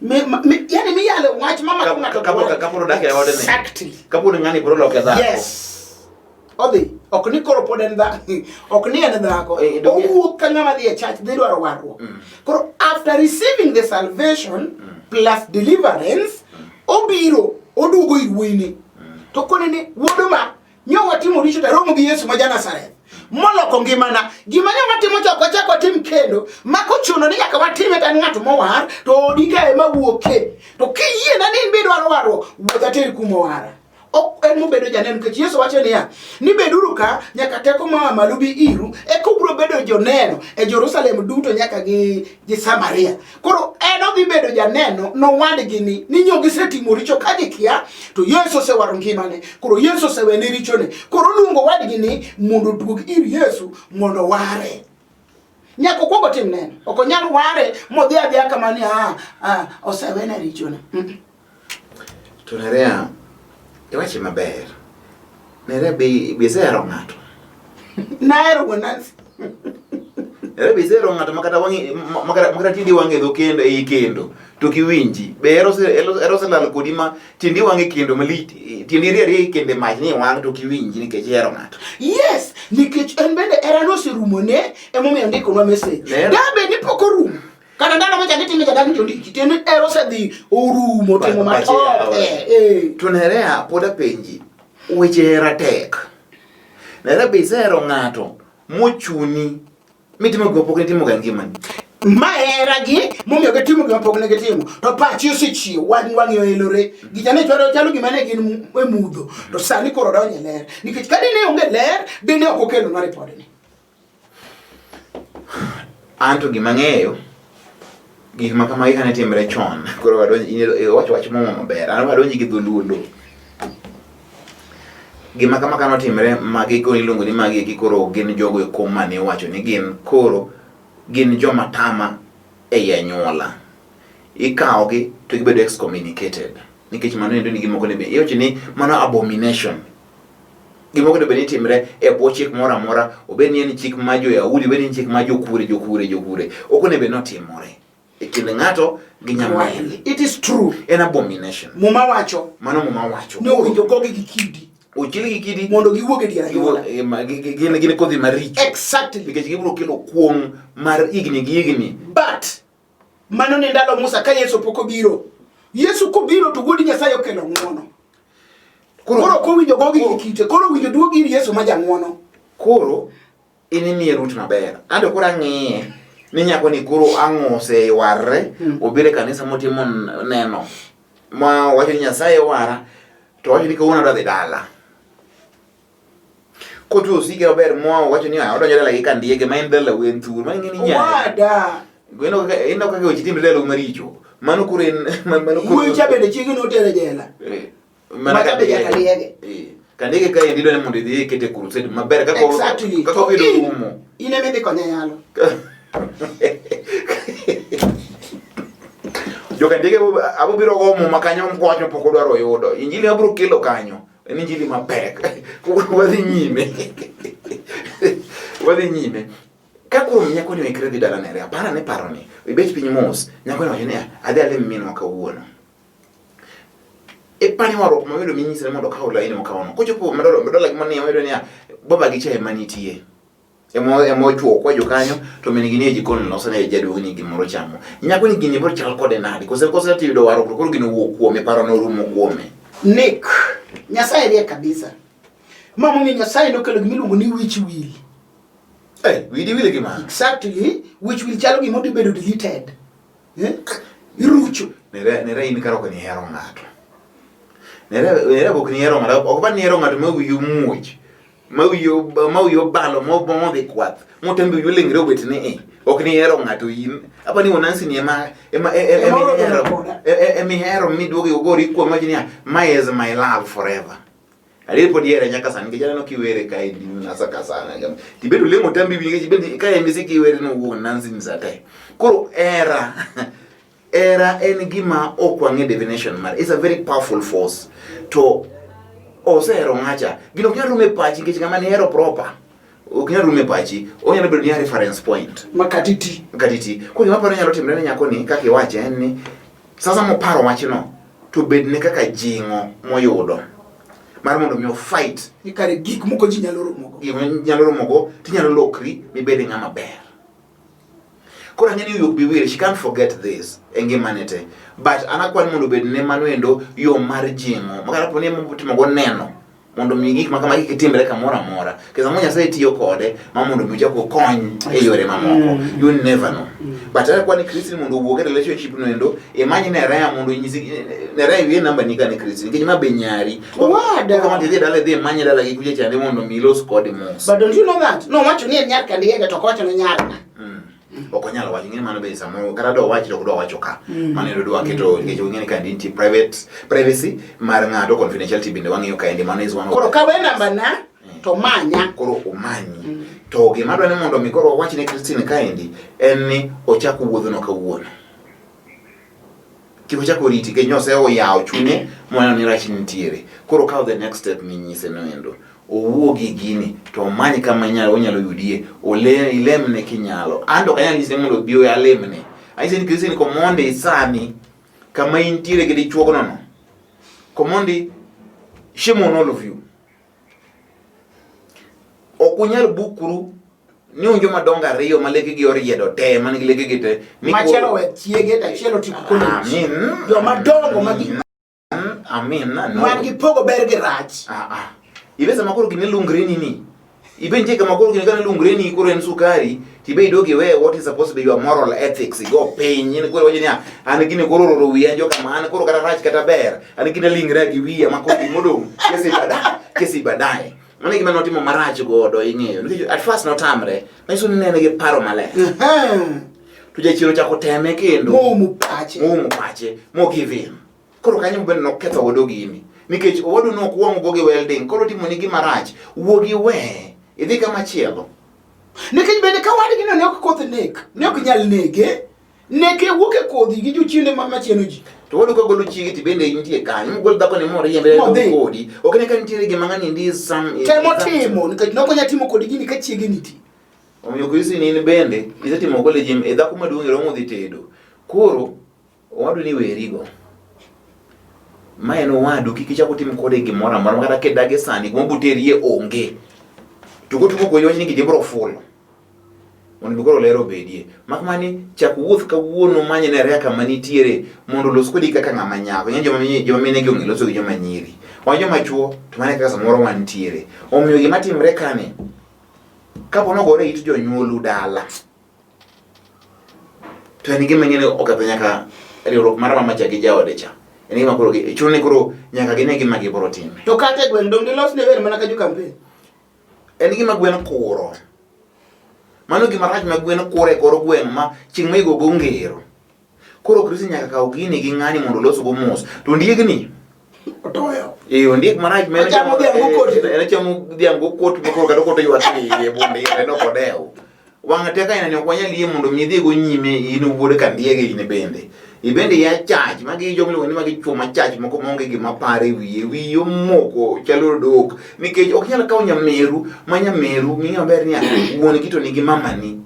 Me, me, yani miyalo wach mama Ka- ng'ato ka- dwaro. kapod odak e odni. Exactly. Kapod ng'ani pod oloke dhako. Yes. Odhi. Ok ni koro pod en dhako. Ok ni en dhako. Eh, donge- Owuok ka ng'ama dhi e church dhi dwaro warruok. Koro after receiving the salvation plus deliverance, obiro oduogo ir wuoyini. To kone ni wuod ma Nyo watimo richo to aromo gi Yesu ma ja Nazareth. Moloko ngimana. Gima nyo watimo cha ok wachak watim kendo. Ma kochuno ni nyaka watime to an ng'at mowar to odi ka ema wuoke. To kiyiena ni in be idwaro warruok, wuoth ateri kuma owara. Ok en mobedo janeno nikech Yesu wacho niya, ni beduru ka nyaka teko moa malo bi iru, eka ubiro bedo joneno e Jerusalem duto nyaka gi, gi Samaria. Koro en odhi bedo janeno nowadgi ni ni nyo gisetimo richo ka gikia to Yesu osewaro ngimane. Koro Yesu osewene richone. Koro oluongo wadgi ni mondo oduog ir Yesu mondo oware. Nyaka okwong otim neno. Ok onyal ware modhi adhiya kama ni ah, ah, osewene richone. Mm. To Nerea, iwache maber. Nerea be be isehero ng'ato. Nahero wuon Nancy. Nerea be isehero ng'ato makata wang'i makata makata tiendi wang' e dho kendo ei kendo to kiwinji. Be hero hero oselal kodi ma tiendi wang' e kendo malich tiendi rie rie e kendo e mach ni wang' to kiwinji nikech ihero ng'ato. Yes, nikech en bende herano oserumone emomiyo ondikonwa message. Ler. Da bed ni pok orumo. Kata ndalo ma chak itime jadak ni ondiki, tiende hera osedhi orumo timo Pache matok. yawa. Eh, eh. To Nerea pod apenji, weche hera tek. Nerea be isehero ng'ato mochuni mitimo gima pok nitimoga e ngimani. Ma hera gi momiyo gitimo gima pok ne gitimo. To pachi osechiew, wang' wang'e oelore. Gicha ne chwado chalo gima ne gin e mudho. To sani koro odonjo e ler. Nikech ka dine onge ler, dine ok okelonwa ripodni. An to gima ang'eyo, gik ma kamagi kane timre chon, koro wadonj iwacho wach moro maber, an wadonji gi dholuo lo. Gima kama kane otimre, magi koro iluongo ni magi eki koro gin jogo eko mane iwacho ni gin koro gin joma tama ei anyuola. Ikawogi to gibedo excommunicated nikech mano endo ni gimoko ne be iwacho ni mano abomination. Gima onego bed ni timre e bwo chik moro amora, obed ni en chik mar jo-Yahudi, obed ni en chik mar jokure, jokure, jokure, ok onego bed ni otimore e kind ng'ato gi nyamin. It is true. En abomination. Muma wacho. Mano Muma wacho. Ne owinjo gogi gi kidi. Ochiel gi kidi mondo giwuog e dier anyuola. Gin kodhi maricho. Exactly. Nikech gibiro kelo kuong' mar higni gi higni. But mano ne ndalo Musa ka Yesu pok obiro. Yesu kobiro to wuod Nyasaye okelo ng'wono. Koro ok owinjo gogi gi kite, koro owinjo duog ir Yesu ma jang'wono. Koro in imiye rut maber. Anto koro ang'iye ni nyako ni koro ang' oseywarre obiro e kanisa motimo neno ma owacho ni Nyasaye wara to owacho ni kawuono adwa dhi dala. Kotwe osike maber moa owacho ni "Ah, odonjo dala gi kandiege ma en dala wen thur ma ing'e ni nyare. Owada. Ineno kaka ineno kaka weche timre dalau maricho. Mano koro en mano koro Wuoyi cha bende chiege notere jela. Eh, mana Maka be kandiege. nyaka liege. Eh, Kandiege ka endi idwa ni mondo idhi ikete crusade maber kaka Exactly. kaka To obedo in- rumo. In ema idhi konye yalo. Jokandiege abo biro go muma kanyo mkowacho pok odwaro yudo. Injili mabiro kelo kanyo en injili mapek. Wadhi nyime. Wadhi nyime. Ka kuom nyako ni oikre dhi dala nere, apara ne paro ni, ibet piny mos, nyako ni wacho ni adhi alim minwa kawuono. Ipani warruok moyudo minyise ni mondo okaw laini mokawono. Kochopo dola gi manie oyudo niya, baba gi cha ema nitie. Ema ema ochuo okwajo kanyo to min gi nie jikon loso ne jaduong' ni gimoro chamo. Nyako ni gini biro chal kode nade? Kose kose ati yudo warruok to koro gino wuok kuome, paro norumo kuome. Nick, Nyasaye riek kabisa. Ma momiyo Nyasaye nokelo gima iluongo ni wich wil. Eh, widi wile gi mano. Exactly, wich wil chalo gima odhi bedo deleted. Eh? Irucho. Nere nere in kar ok nihero ng'ato. Nere nere ok nihero ng'ato, ok ba nihero ng'ato ma wiyi omuoch. Ma wiyi ma wiyi obalo mo modhi kwath. Motembe wiyi olengre obet ni e. Ok nihero ng'ato in. Apa ni Nancy ni ema ema Ema oromo ema koda. ema ihero miduogo ogori kuom wach niya, my is my love forever. Adier pod ihere nyaka sani nikech aneno kiwere ka endi nasaka sana. Tibedo lemo tambi winyi nikech ibed ka endi sik iwere no wuon Nancy ni sate. Koro era era en gima ok wang'e definition mar. It's a very powerful force. To osehero ng'acha. Gino ok nyal rumo e pachi nikech ng'ama nihero proper. Ok nyal rumo e pachi. Onyalo bedo ni a reference point. Makatiti. Katiti. Koro gima aparo nyalo timre ne nyako ni kaka iwache en ni sasa moparo wachno to bedne kaka jing'o moyudo mar mondo mi ofight Ni kare gik moko ji nyalo romogo. gima nyalo romogo tinyalo lokri mibed ng'ama ber. Koro ang'e ni wiyi ok bi wil, she can't forget this e ngimane te. But an akwayo ni mondo obed ne mano endo yo mar jing'o. Ma kata kapo ni timogo neno mondo mi gik ma kamagi kik timre kamoro amora. Nikech samoro Nyasaye tiyo kode ma mondo mi ochak okony e yore mamoko. You never know. But akwayo ni Christine mondo owuog e relationship no endo, imany Nerea mondo onyisi Nerea yie namba ni ka ne Christine nikech ma be nyari. Owada. Kama tidhi e dala idhi imanye dala gi kucha chande mondo mi ilos kode mos. But don't you know that? No, wacho ni en nyar Kandiege to ok owacho ni nyar ng'a. Ok onyal wacho ing'e mano be samoro kata dwa wach to ok dwa wacho ka mano endo dwa keto nikech ong'e ni ka nitie private privacy mar ng'ato confidentiality bende wang'iyo kaendi mano is one of Koro kawe namba na to manya. Koro omanyi to gima dwa ni mondo mi koro wawach ne Christine kaendi en ni ochak wuodhno kawuono kik ochak oriti nikech nyose oyawo chunye moneno ni rach nitiere koro kaw the next step minyise no endo owuo gi gini to omany kama inyalo onyalo yudie ole ilemne kinyalo an to ok anyal nyise mondo obi alemne anyise ni Christine komondi sani kama intiere gi dichuogno no komondi shame on all of you ok unyal bukuru ni un joma dongo ariyo ma lekegi oriedo te man gi lekegi te ni Machielo we chiege to achiel otieko college. Amin. Joma dongo ma gi Amin. No. man gi pogo ber gi rach. Ah, ah. Ibe sama koro gini lungre ni ni. Ibe nitie kama koro gini kane lungre ni koro en sukari, tibe idogi we what is supposed to be your moral ethics igo piny. In koro wacho niya, an gini koro ororo wiya jo kama an koro kata rach kata ber, an gini lingre gi wiya ma koro gimodong' kesi baadaye, kesi baadaye. Mano e gima notimo marach godo ing'eyo. Nikech at first notamre, manyiso ni ne en gi paro maler. To jachien ochako teme kendo. Moumo pache. Moumo pache, mo give in. Koro kanyo bende noketho godo gini. Nikech owadu ne ok wang' go gi welding, koro timoni gima rach, wuogi we, idhi kama chielo. Nikech bende ka wadgi no ne ok koth nek, ne ok nyal nege. Neke wuok e kodhi gi jochiende ma machieno ji. To owadu ka golo chiege to bende intie kanyo, mogol dhako ni moriembe Modhi. kodi. Ok ne ka nitiere gima ng'ani ndi some Temo timo nikech ne ok onyal timo kodi gini ka chiege nitie. Omiyo Christine in bende isetimo college e dhako maduong' iromo dhi tedo. Koro owadu ni werigo. Ma en owadu, kik ichak utim kode gimoro amora, makata kidagi sani, kuma obuterie onge. To kotugo kodi wach ni gidi biro fulo. Mondo mi koro ler obedie. Mak mani chak wuoth kawuono many ne rea kama nitiere mondo olos kodi kaka ng'ama nyako. Ing'e joma mine joma mine gi ong'e loso gi joma nyiri. Wan joma chuo to mano e kaka samoro wantiere. Omiyo gima timre kani kapo nogore it jonyuolu dala to en gima ing'e ni oketho nyaka riwruok mar mama cha gi jaode cha. En gima koro chuno ni koro nyaka gine gima gibiro time. To kata e gweng' dong' gilos ne wer mana ka jo campaign. En gima gwen kuro. Mano gima rach ma gwen kuro e kor gweng' ma chieng' ma igogo ngero. Koro Kristo nyaka kaw gini gi ng'ani mondo olosgo mos. To ondiegni Otoyo. Eh, ondiek marach ma en Ochamo dhiang' gokot. En ochamo dhiang' gokot ma koro kata okot oywak e iye bunde en ok odew. Wang' tek aina ni ok wanyal yie mondo mi idhigo nyime in wuod kandiege in bende. Ibende ya chach, magi joma iluongo ni magi chwo machach moko maonge gima pare wiye, wiye omoko chalo odok. Nikech ok inyal kawo nyameru ma nyameru ming'eyo maber niya wuon gi to nigi mamani.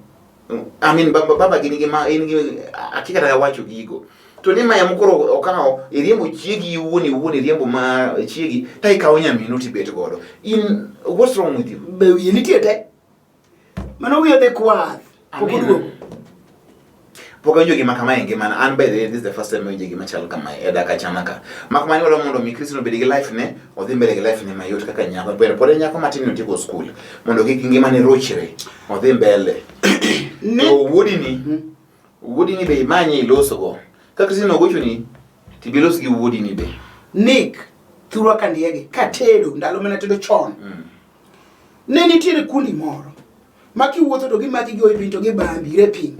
I mean baba, baba gi nigi ma in gi akia kata wacho gigo. To ni maya mokoro okawo iriembo chiegi iwuon iwuon iriembo ma chiegi ta ikawo nyaminu tibet godo. In what's wrong with you? Be wiye nitie te? Mano wiye odhi kwath. Pok Amen. oduogo. Pok awinjo gima kama e ngimana. An by the way, this is the first time awinjo gima chal kamae e dak achana ka. Mak mana ni wadwa mondo mi Christine obed gi life ne, odhi mbele gi life ne mayot kaka nyako. Ber pod en nyako matin ni otieko skul. Mondo kik ngimane rochre, odhi mbele. Ne To wuodini, wuodini be imanye ilosogo. Ka Christine ogochoni, tibi los gi wuodini be. Nick thurwa kandiege katedo ndalo mane atedo chon. Ne nitiere kundi moro ma kiwuotho to gimaki gigoyi piny to gibambi raping.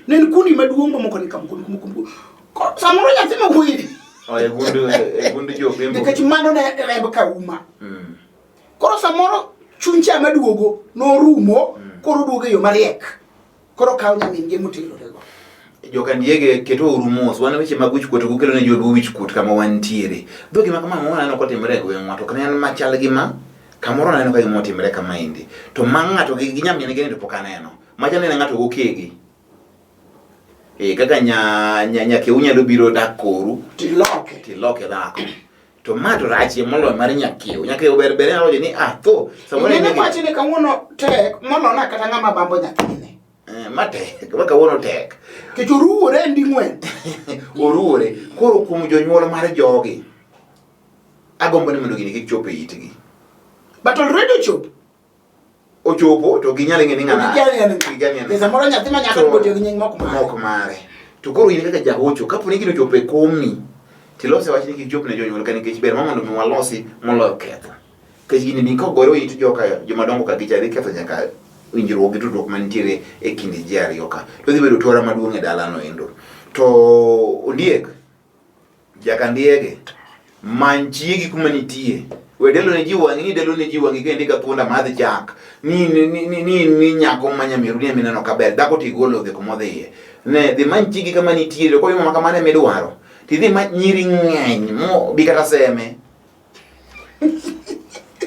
Ne en kundi maduong' mamoko ni kama kundi kumoko kumoko. Samoro nyathi ma wuoyi Oh, e gundu, e gundu jo Bembo. nikech mano ne remb kauma. Koro samoro chuny cha maduogo norumo koro oduogo e yo mariek. Koro kawo nyamin gi moterorego. Jokandiege keto uru mos, wan weche mag wichkuot ok ukelo ne joluo wichkuot kama wantiere. Dho gima kama moro aneno kotimore e gweng'wa to ok ne en machal gi ma, kamoro aneno ka gima otimore kamaendi. To ma ng'ato gi, gi nyamin gi ni to pok aneno. Macha nene ng'ato gokegi. E, kaka nya, nya, nyakewu nyalo biro dak koru Tiloke. tiloke dhako. To ma to rachie moloyo mar nyakewu. Nyakewu ber ber nyalo wacho ni ah tho. Samoro Inene en wacho ni kawuono tek molona kata ng'ama bambo nyathine. Eh, ma tek, ma kawuono tek. Nikech oruwore en ding'wen. Oruwore. Koro kuom jonyuol mar jogi, agombo ni mondo gini kik chop e itgi. But already ochopo. Ochopo to ginyal ng'e ni ng'ana. Gikia ni en ng'a. Gikia ni en Nikech samoro nyathi ma nyako To- otiyo gi nying mok mare. Mok mare. To koro in kaka jahocho, kapo ni gino ochopo e komi, tilose wach ni kik chop ne jonyuol ka nikech ber ma mondo mi walosi moloyo ketho. Nikech gini ni kogore it joka jomadongo ka gicha dhi ketho nyaka winjruok gi tudruok mantiere e kind ji ariyo ka. To dhi bedo tora maduong' e dalano endo. To ondiek, jakandiege, many chiegi kuma nitie. We delo ne ji wang'i ni delo ne ji wang'i kendi ka thuonda madh chak. Ni ni ni ni, ni nyako ma nyameru ni mineno kaber. Dhako tigolo odhi kuma odhiye. Ne dhi many chiegi kama nitie to koyudo mama kamano emidwaro. Tidhi ma nyiri ng'eny mo bi kata seme.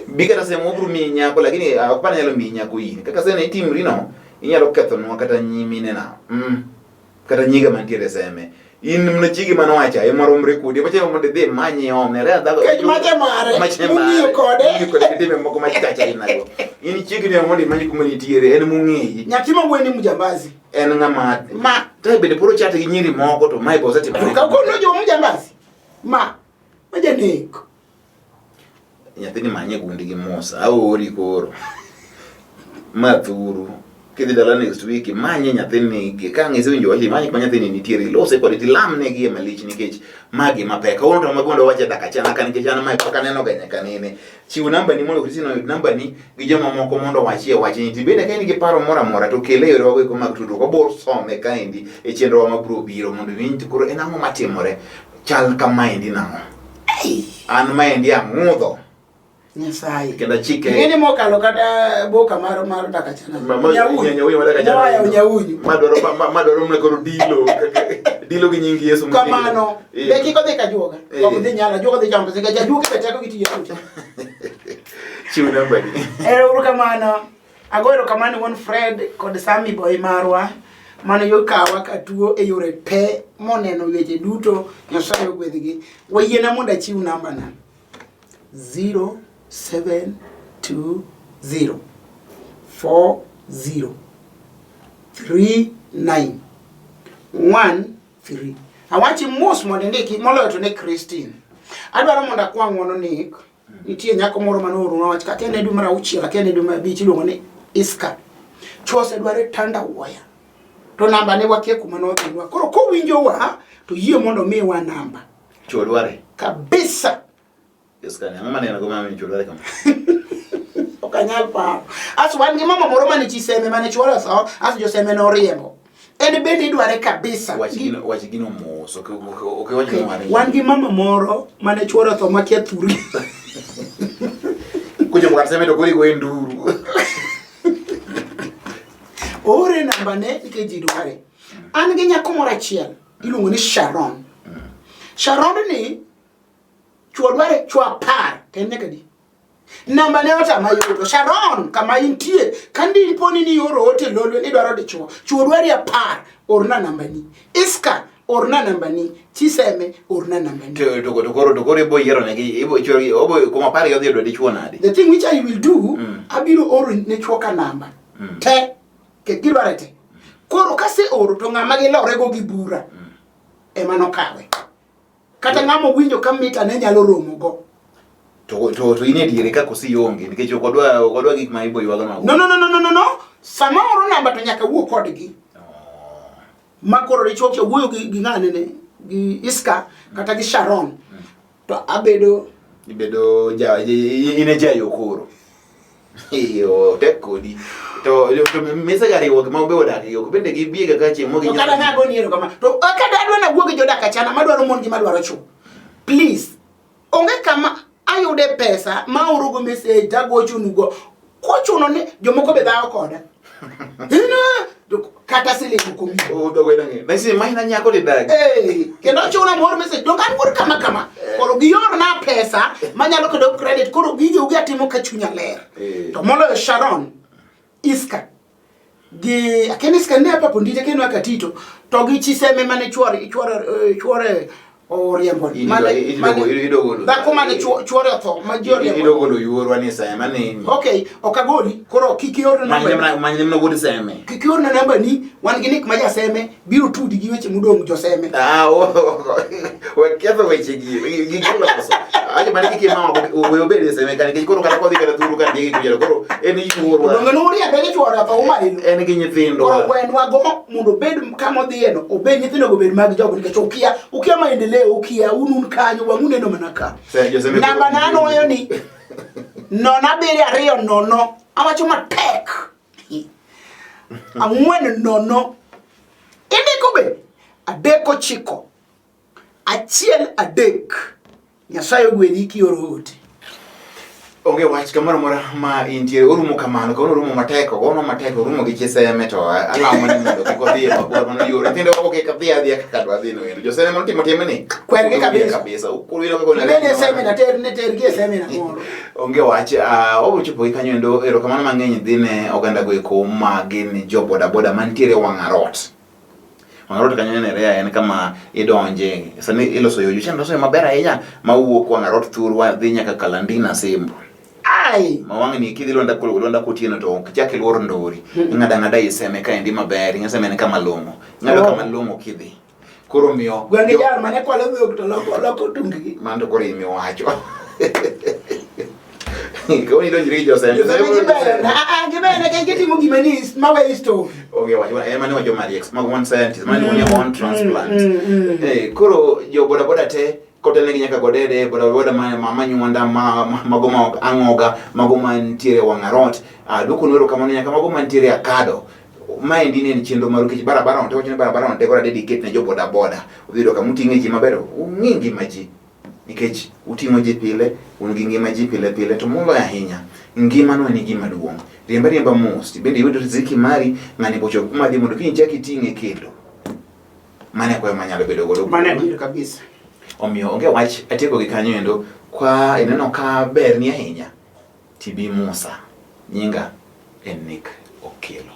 Bi kata seme obro miyi nyako lakini ah, ok pan nyalo miyi nyako in. Kaka sene itimri no inyalo kethonwa kata nyiminena. Kata nyiga mantiere seme. In mana chiegi manowacha ema romre kodi. Ema chemo mondo idhi imanye iomne. Re dhako. Nikech mache mare, Mache mong'iyo mare. kode. Mong'iyo kode gi timbe moko machach ainago. In chiegi ni mondo imany kuma nitiere en mong'eyi. Nyathi ma wuoyi ni mjambazi. En ng'ama Ma. To bende pod ochat gi nyiri moko to mae be osetimo. To kawuono jo mjambazi. Ma. Ma janek. Nyathini manye gundi gi Musa, aori koro. Ma thuru. Kidhi dala next week, manye nyathini, ka ang' isewinjo wach, imanye kuma nyathini nitiere, ilose kode, tilamne gi e malich nikech ma gima pek. Kawuono to magondo wache dak achana ka nikech an mae pok aneno ga nyaka nene. Chiw namba ni mondo Christine oyud namba ni gi jomamoko mondo owachie wachni. To bende ka in gi paro moro amora to kele e yorewa go eko mag tudruok. Wabiro some kaendi e chenrowa mabiro biro mondo iwinj koro en ang'o matimore. Chal kamaendi nang'o? An maendi ang'udho. Nyasaye. Kendo achike. Ing'e ni mokalo kata boka mar mar Dakachana. Nyaunyu. Nyaunyu ma Dakachana. Moa e Nyaunyu. Madwaro madwaro mana koro dilo. Dilo gi nying Yesu. Kamano. Be kik odhi ka juoga. Ok odhi nyalo. Juoga dhi chamo pesa. Jajuoga be teko gi tiyo kucha. Chiw namba ni. Ero uru kamano. Ago erokamano wuon Fred kod Sammy boy marwa. Mane yokawa ka tuo e yore te moneno weche duto, Nyasaye ogwedhgi. Wayiena mondo achiw namba na 0720 40 39 13. Awachi mos mondo indiki moloyo to ne Christine. Adwaro mondo akwa ng'wono Nick. Nitie nyako moro mane oorona wach kata en e dwe mar auchiel akia en e dwe mar abich iluongo ni Iska. Chwo osedware tanda wuoya. To namba ne wakia kuma nodhinwa. Koro kowinjowa to yie mondo omiwa namba. Chwo dware. Kabisa. Iska ni ang'o maneno go mami chwo dware kama? Ok anyal paro. Aso wan gi mama moro mane chi seme mane chwore otho, aso joseme noriembo. En bende idware kabisa. Wach gino wach gino mos ok ok wach Okay. gino ware. Wan gi mama moro mane chwore otho makia thurgi. Kochopo kar seme to koro igoye nduru. Oore namba ne nikech ji dware. An gi nyako moro achiel iluongo ni Sharon. Sharon ni chwo dware chwo apar to en nyaka di. Namba ne otama yudo. Sharon kama intie kandi iponi ni ioro ote lolwe ni idwaro dichuo. Chwo dwari apar orna namba ni. Iska orna namba ni. Chiseme orna namba ni. To to to koro to koro ibo yiero negi ibo chwo obo kuma apar gi odhi yudo dichuo nade? The thing which I will do, abiro oro ne chwo ka namba. Te, ke gidware te. Koro kase oro to ng'ama gilorego gi bura ema nokawe. Kata ng'ama owinjo ka mita ne nyalo romo go. To to to in e diere ka kosi ionge nikech ok odwa ok odwa gik ma ibo ywago mago. No, no, no, no, no, no, no. Sama oro namba to nyaka wuo kodgi. Ma koro dichuo cha wuoyo gi, gi ng'ane ne, gi Iska kata gi Sharon. To abedo Ibedo ja in e jayo koro. Iyo, tek kodi. To to misega riwo gima be odak yo bende gibiega ka chieng' mogi. To kata nago ni ero kama. To ka dadwa na wuog gi jodak achana madwaro mon gi madwaro chwo. Please. Onge kama ayude pesa ma aorogo message tagochonugo. Kochuno ni jomoko be dhawo koda. Ina kata siling ok omiyi. Oh, dogo ina ng'e. Nasi ma ina nyako di dag. Eh, kendo chuna mor message donge an wuod kama kama. Koro giorna pesa manyalo kendo credit koro gige ugi atimo ka chunya ler. Eh. To moloyo Sharon, Iska gi akia Iska ne apa pondite kendo akatito to gi chiseme mane chuore chuore eh, chuore oriembo Ido- mane ido- mane ido golo. dhako mane chuore otho ma ji oriembo. Ido golo yuorwa ni seme ni. Okay, ok agoli koro kik iorna Manyne namba mana manyne mana wuod seme. kik iorna namba ni wan gi Nick ma jaseme biro tudi gi weche modong' joseme. Ah, we ketho weche gi gi giloso. Aje mana kik ima we obed e seme ka nikech koro kata kodhi kata thuru ka ndigi kujero koro en yuorwa. Donge nuriembe ni chuore otho umailo. En gi nyithindo. Koro wenwa go mondo obed kama odhiyeno, obed nyithindo go obed mag jogo nikech ukia, ukia maendeleo, ukia un un kanyo wang'u neno mana ka. Se- joseme koro- Namba na anwoyo ni 0 7 2 0 awacho matek 4 0 indiko be 3 9 1 3 Nyasaye ogwedhi kioro ote. Onge wach kamoro amora ma intiere orumo kamano kawuono orumo matek ogono matek orumo gi chiseme to alamo ni mondo kik odhi e mabor mano yore nyithindo ok kik dhi adhiya kaka dwa dhi no endo joseme mano timo timni Kwergi kabisa. kabisa koro ino kaka Ibed e semina ter ne tergi e semina moro. onge wach ah, wabiro chopo gi kanyo endo erokamano mang'eny dhi ne oganda go eko ma gin jo bodaboda mantiere wang' arot Wang' arot kanyo nenore en kama idonje sani iloso yo jochien loso yo maber ahinya mawuok wang' arot thurwa dhi nyaka Kalandina Simbo Ai. ma wang'ni kidhi Lwanda Lwanda Kotieno to ok chak iluor ndori ing'ado ang'ada iseme kaendi maber ing'e seme en kama long'o ing'ado Oh. kama long'o kidhi koro miyo Gwenge jal mane kwalo dhok to loko loko tunggi. mano to koro imiwacho Kawuono idonjri gi joseme. Joseme gibeyo na ah ah gibeyo na nikech gitimo gima ni mawe history. Onge wach ema ne wajo Marieks mag one scientist mane mm, one transplant. Mm. Eh, koro jo boda boda te kotelnegi nyaka godede boda boda ma mama nywanda ma mago ma ang'oga mago mantiere wang' arot aduoko nu erokamano nyaka mago mantiere akado maendi ne en chenro maru nikech barabara no te wacho ni barabara no te koro dedicate ne jo boda boda udhi yudo kama uting'e ji maber ung'i ngima ji nikech uting'o ji pile un gi ngima ji pile pile to moloyo ahinya ngima no en gima duong' riemba riemba mos tibende iyud riziki mari ng'ani bochop kuma dhi mondo kiny ichak iting'e kendo mano e kwayo manyalo bedo godo Mano adier kabisa. omiyo onge wach atieko gi kanyo endo kwa ineno ka berni ahinya TB Musa nyinga en Nick Okelo.